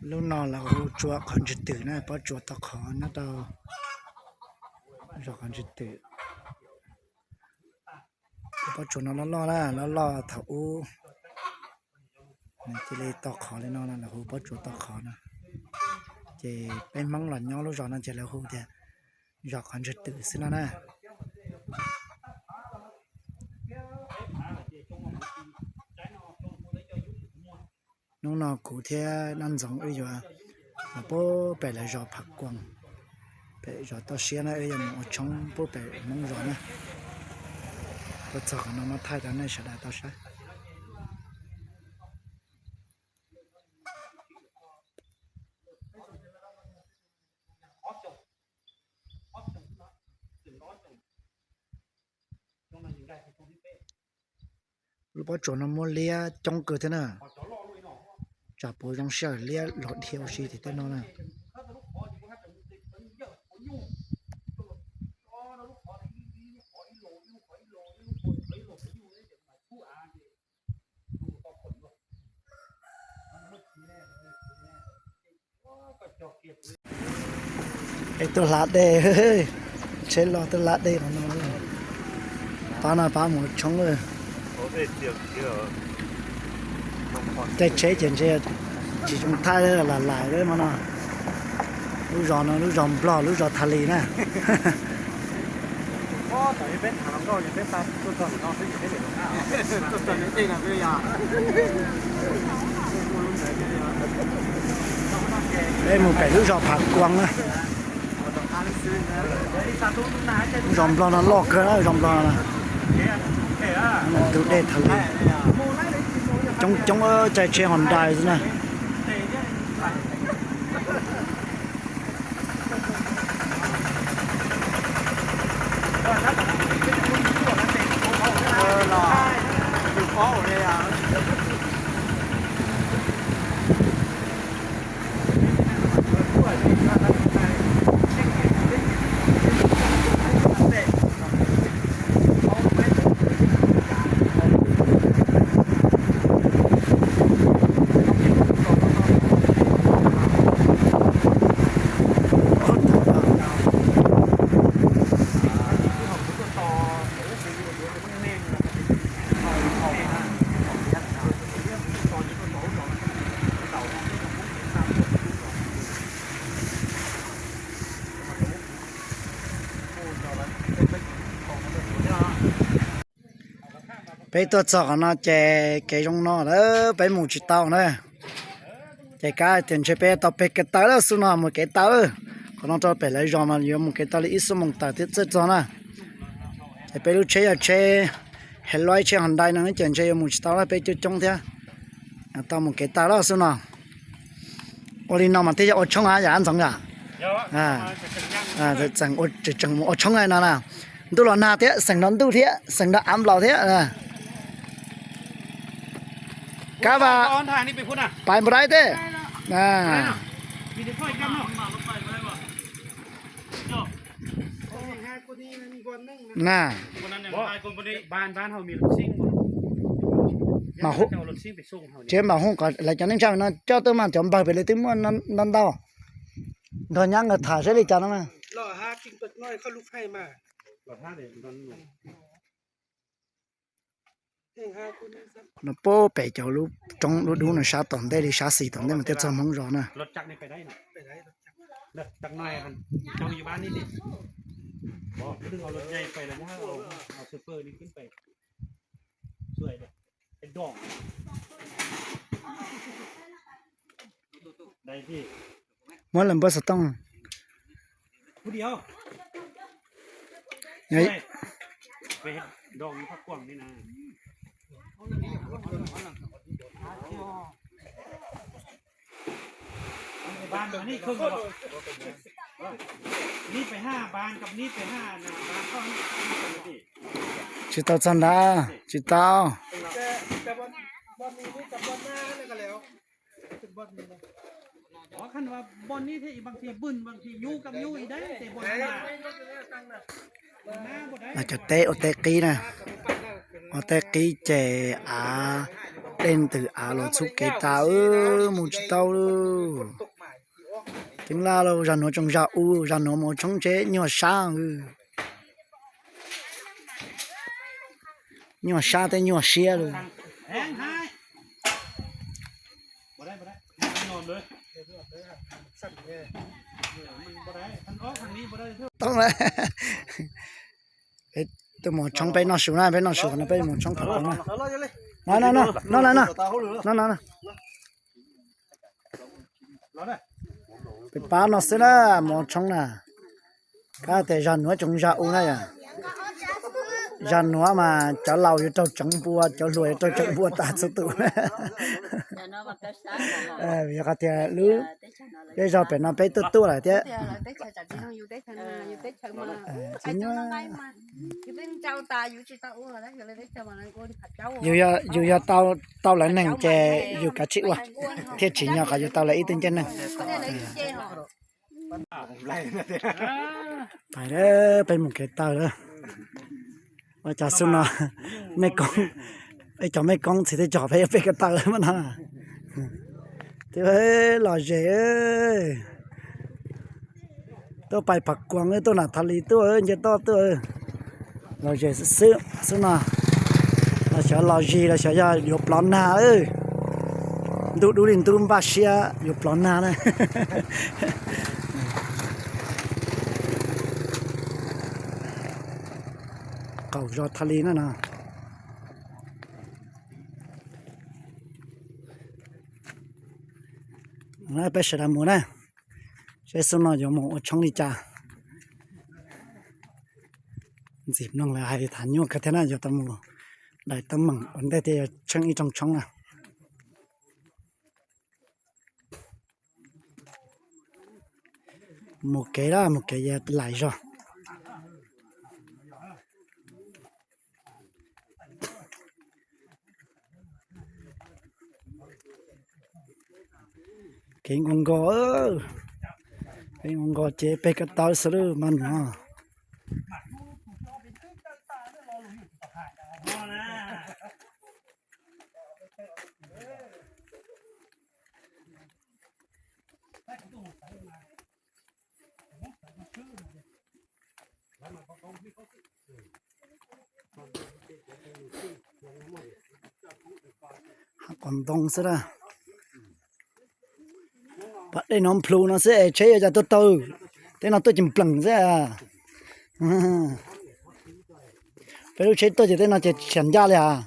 Lub no lawv hu Tsua Qhov Ntswg Twm na, pob tsuas tau qhov nyob rau zos Qhov Ntswg Twm. Pob tsuas no loj loj na, loj loj thaum ub cia li tau qhov li no, lawv hu pob tsuas tau qhov no. Ces peb Hmoob los nyob lub zos no ces lawv hu tias zos Qhov Ntswg Twm xwb no na. Hnub no kuv thiab Nab Ntxoov wb yuav mus pub pem lawv zos Phav Kuas, pem zos toj siab na, wb yuav mus ua tshoob pub pem Hmoob zos na. Tuaj txog qhov no muab thaij rau nej sawv daws tau saib. Lub pob tsuas no muaj liab coob kawg thiab na. Tsam puas zoo sij hawm liab los dhia ua si tim tej no na. Es tuaj hlav dej, tsheb los tuaj hlav dej no. Pab no pab mus tshoob. Caij tsheb ces ntshe tsis zoo thaij, lam lais lawm mas no. Lub zos no lub zos Nplog, lub zos Thas Lis na. Peb mus pem lub zos Phav Kuas na. Lub zos Nplog no loj kawg na, zos Nplog no. Tus dej Thas Lis coob coob, caij tsheb Honda xwb na. Peb tuaj txog qhov no ces kev zoo no lawm peb mus tsis tau na. Ces kav tias ntshe peb tau peg kev taw lawm xwb no, mus kev taw. Qhov no rau pem lawv zos mas yuav mus kev taw li ib xuab moos tawm thiaj txawj txog na. Ces peb lub tsheb yog tsheb Hilux, tsheb Honda no ces ntshe yuav mus tsis tau lawm, peb coob coob thiab. Tau mus kev taw lawm xwb no. Ua li no mas thiaj yog ua tshoob yam Ntxoov yom. Tseem, tseem mus ua tshoob li no na. Ntuj los nag thiab, xeem nrog ntuj thiab, xeem nrog av nplaum thiab. Kab vas pais npau dai thiab. Na, tsev mam hu kom lawv cov neej tsa no coj tuaj mas cov npawg pem li twb muaj ntau ntau. Nrog nyab nkawd tham saib li cas no na. No pub pem cov lub roob dub dub no sab tom ntej li sab xis tom ntej mas thiaj txog Hmoob zos na. Muab lawv npawb xov tooj. Tsis tau txog nrad, tsis tau. Cov teb ua teb qib na, ua teb qib ces av Dej ntws av los txhub kev tas, mus tsis tau li. Ceeb laj lauj, zag nuav tsoom zag u, zag nuav mus ua tshoob tsev nyuaj sab. Nyuaj sab thiab nyuaj siab li. Tuaj mus tshoob peb noj su na, peb noj su no peb mus tshoob phav koov na. No no no no no no no no. Peb pab no xwb na, mus tshoob na. Kab tias zag nuav tsoom zag u na yom. Zag nuav mas cov laus yuav raug tseev npua, cov hluas yuav raug tseev npua tas txhua tus. Vim qhov tias lub zej zog pem no peb tuaj tuaj lawm thiab. Yus yog tau lawv neeg ces yus kav tsij ua, thiaj tsim nyog qhov yus tau lawv ib tug ncej neeg. Pais, peb mus kev taw lawm. Ua cas xub no mej koob, peb cov mej koob txiv teb cog peb yuav peb kev taw lawm mas no. Twb los zes, tuaj pais Phav Kuas, tuaj nam Tha Li tuaj, nce toj tuaj. Los zes xwb xwb no, los xyov los zis los xyov yog yuav plov nag. Ntuj dub li ntuj npaj siab yuav plov nag na. Qaum zos Tha Li na no. Peb sawv daws mus na, seb xub no yuav mus ua tshoob li cas. Ntxim mloog lawv hais tham nyuaj kawg thiab na, yuav tau mus dais teeb meem ua ntej thiaj yuav tsheej ib rooj tshoob na. Mus kev lawm, mus kev laim zog. Kev nkaus nkaus, kev nkaus nkaus ces peb ko taw xwb lawm mas no. Hab qos ntoo xwb a. Pas dej no nplhus no xwb es tsheb yuav cas tuaj tau. Tej no tuaj ces nplees xwb. Peb lub tsheb tuaj ces tej no ces xiam ncaj li as.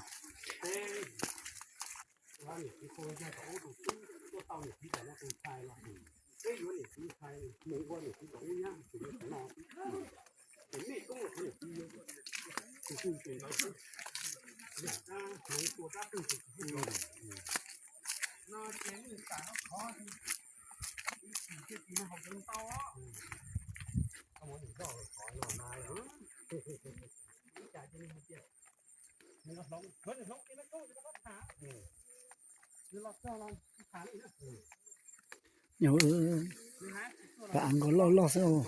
Pas av nkaus loj loj xwb.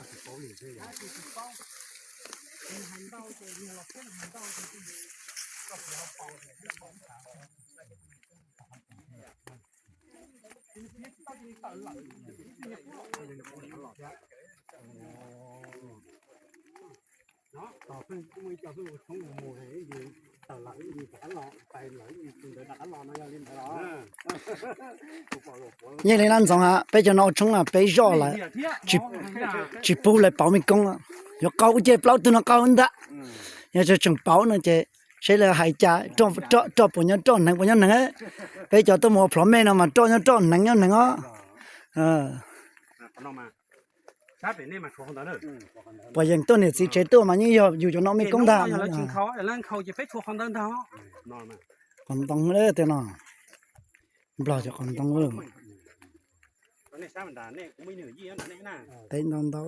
Yeej li nab ntxoov ha, peb cov no ua tshoob peb zoj lawm, tsis pub lawv pauv mej koob, yuav qaug ua cej plaub tug no qaug ntag. Yog tseem pauv no ces seb lawv hais cas, roj puas nyob roj, hneev puas nyob hneev. Peb cov tuaj mus ua plhov mej no mas roj nyob roj, hneev nyob hneev os. Puas yeem tuaj niam txiv tsev tuaj mas yeej yog yus cov no mej koob ntag. Qos ntoo tej no, Nplog cov qos ntoo. Teb ntau ntau.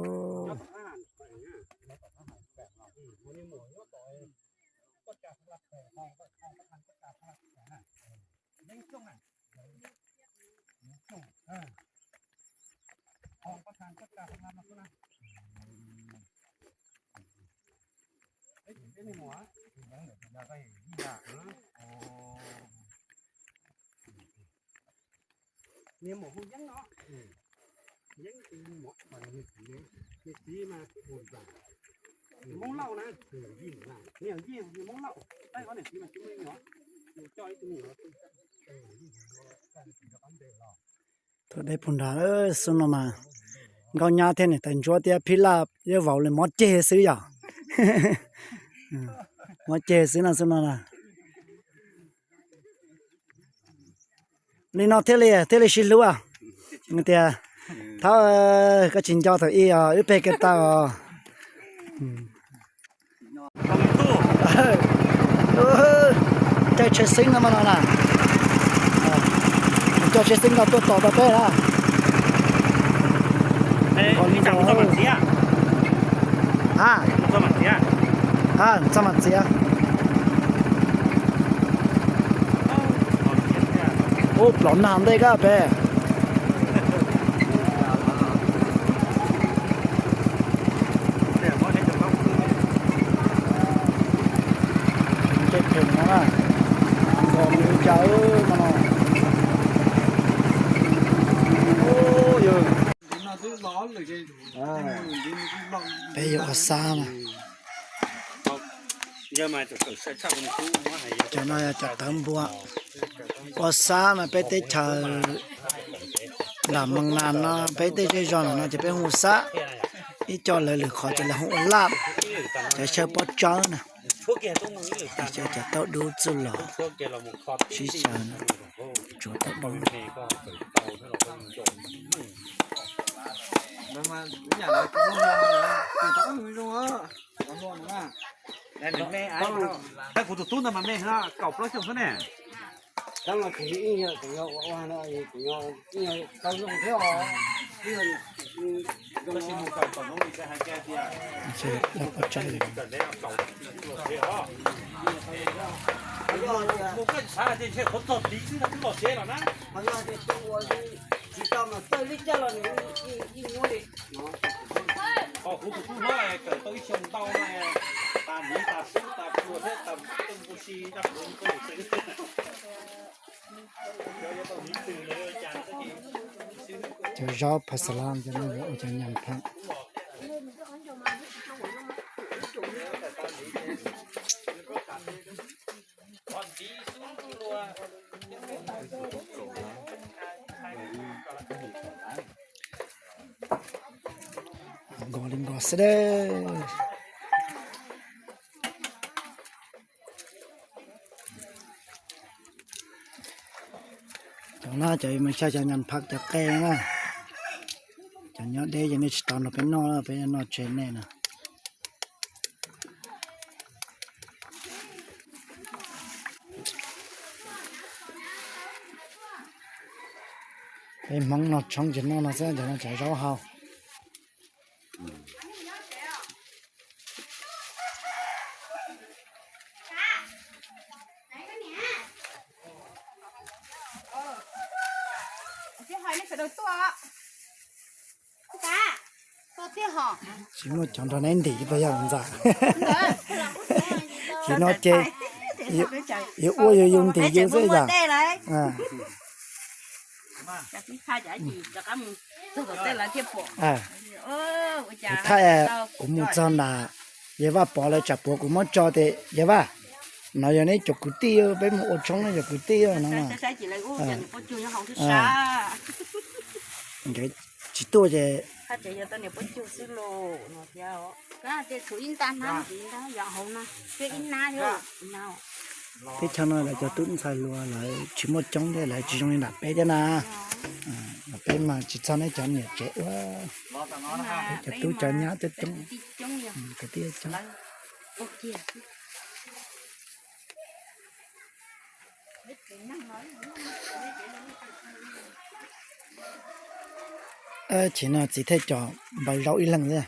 Tuaj deb puag nrad xwb no mas, Nkauj Nyab thiab niam tais Ntsuab thiab Phib Laj yuav vauv li mob ceg xwb yom. Mob ceg xwb no xwb no na. Li no thiaj li thiaj li sib hlub tias, thab, koj tsis nco thaum ub os, wb peg kiag taw os. Caij tsheb xeeb no mas no na, coj tsheb xeeb no tuaj tos tau peb na. Ha, txog mas txiav. Ub, plov nag ntej kab peb. Nce pheem no na, nkaus li cas no. Peb yuav ua xab na. Cov no yog cov tawv npua. Ua xab mas peb teb chaws nram Moos Nas no, peb tej zej zog no ces peb hu xab. Ib co lawv lwm qhov ces lawv hu ua laj, cov xyaw pob tsawb na. Cov taub dub txuj lom sib xyaw, tsuav taub dub. Kuv tus tub ntawd mas me kaum plaub xyoo xwb ne. Mus koj xav tias ntshe qhuav txog tid xwb no twb los tsev lawm na. Kuv tus tub hlob kawm tau ib xyoo ntau no, tas miv tas xub tas plua thiab tas teej npua si tas plua. Cov zaub pha xa la cov no yuav ua cov nyam phaj. Nkaus li nkaus xwb dab. Cov no cov mas xyaw cov nyam phaj cov qe na. Cov nyob deb ces nej tsis tau nrog peb noj, peb noj tseg nej no. Peb Hmoob noj tshoob ces noj no xwb, cov no cov zaub hau. Tsis muaj cov nrog neb ntim tau yog ntxawm. Tsis no ces yuav ua yus yus ntim yus xwb yom. Thaij, kuv mus txog nram Yawg Vaj Pov lawv tsam puav kuv muab tso tias Yawg Vaj, no yog neb cov kwv tij, peb mus ua tshoob neb cov kwv tij no. Nkawd tsis tuaj ces teb chaws no lawv cov tub ntxhais hluas lawv tsis muaj coob thiab, lawv tsis zoo li nram peb thiab na. Nram peb mas tsis txog neb cov niam tsev ua, peb cov tub cov nyab coob coob, kwv tij coob. Tsis no txiv thiaj coj npawg zaub ib leeg xwb.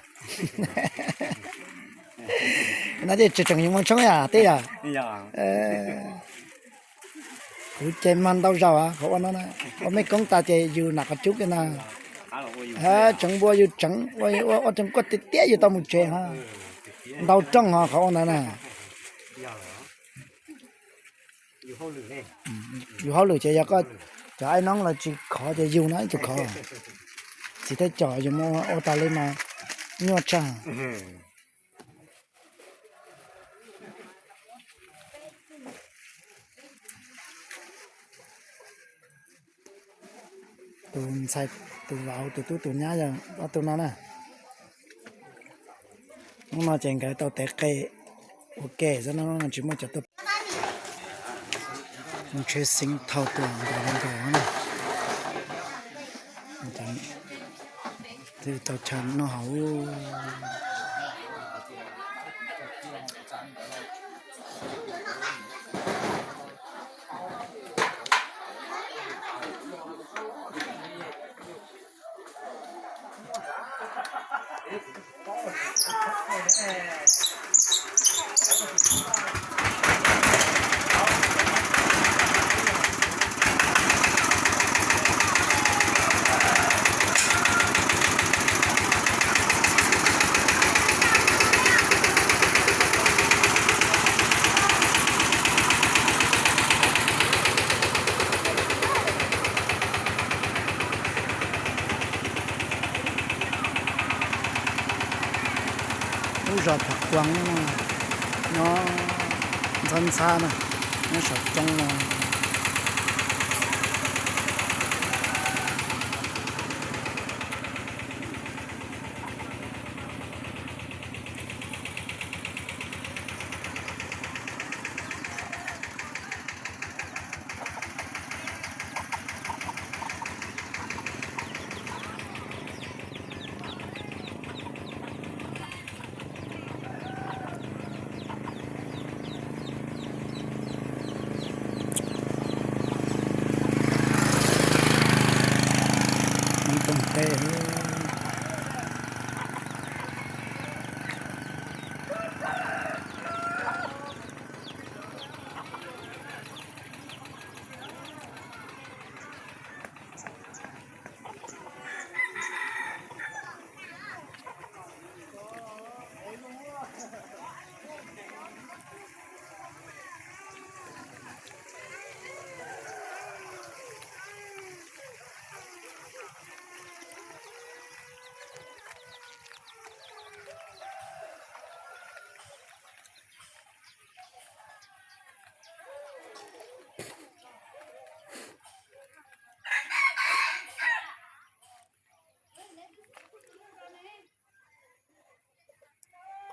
No ces tseem tseem yuav mus tshoob yom tij yom. Kuv ces mag ntau zaus qhov ua no, ua mej koob tas ces yus nam qhov cub kiag no. Tseev npua yus tseev, ua ua tseev kuaj tiag tiag yus tau mus tsev ho. Ntau rooj ho qhov ua ntawd na. Yus hauj lwm ces yog koj Cov aib noob los tsis khov ces yus no ib tug khov. Txiv thiab cov yus muab ua tas li mas nyuaj tshaj. Tus ntxhais, tus vauv, tus tub tus nyab yog ob tug no na. Hnub no ces nkawd tau tev qe ua ke xwb no, tsis muaj cov tuaj. Ntshe xeev thau tuaj nkaus li nkaus na. Tau chaw noj haus. Lub zos Pham Kuam no, nyob ntxhab ntxhab na, nyob saum roob no.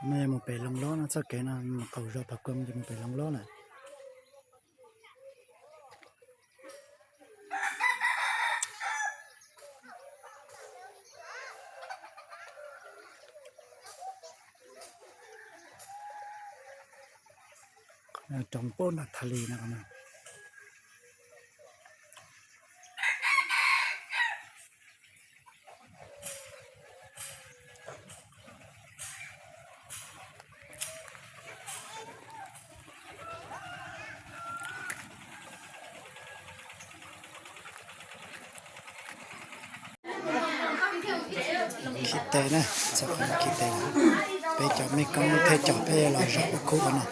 Qhov no yog mus pem Loos Lob no, txoj kev no mus qaum zos Pham Kuam ces mus pem Loos Lob na. Roob pem nram Thaj Lis no. Khi tes na, txog qhov khi tes lawm. Peb cov mej koob thiab cov peb los zaum ua khub qhov no.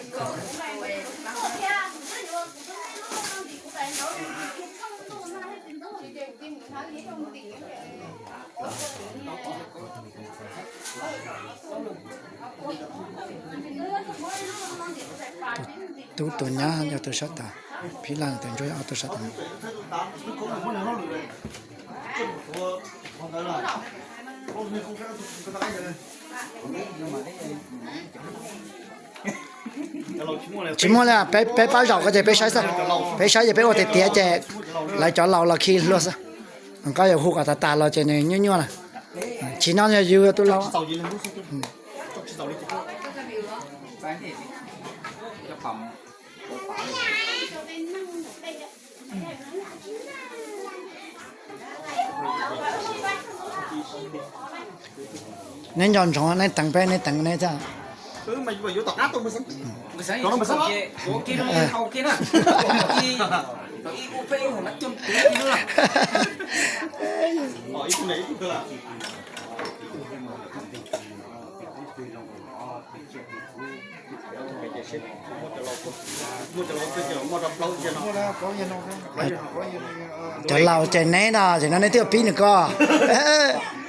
Tus tub tus nyab yog tus sab tas, phib laj tus ntsuab yog ob tug sab tas. Tsis muaj li, peb pab zaum ko ces peb saib xwb, peb saib ces peb ua tiav tiav ces lawv cov laus los khi luag xwb. Koj yuav hu kom tas tas los ces nws nyuaj nyuaj na. Tsis no yog yus yog tus laus. Neb nco ntsoov neb teev peb, neb teev neb thiab. Cov laus ces neb no, ces no neb twb pib nws koj.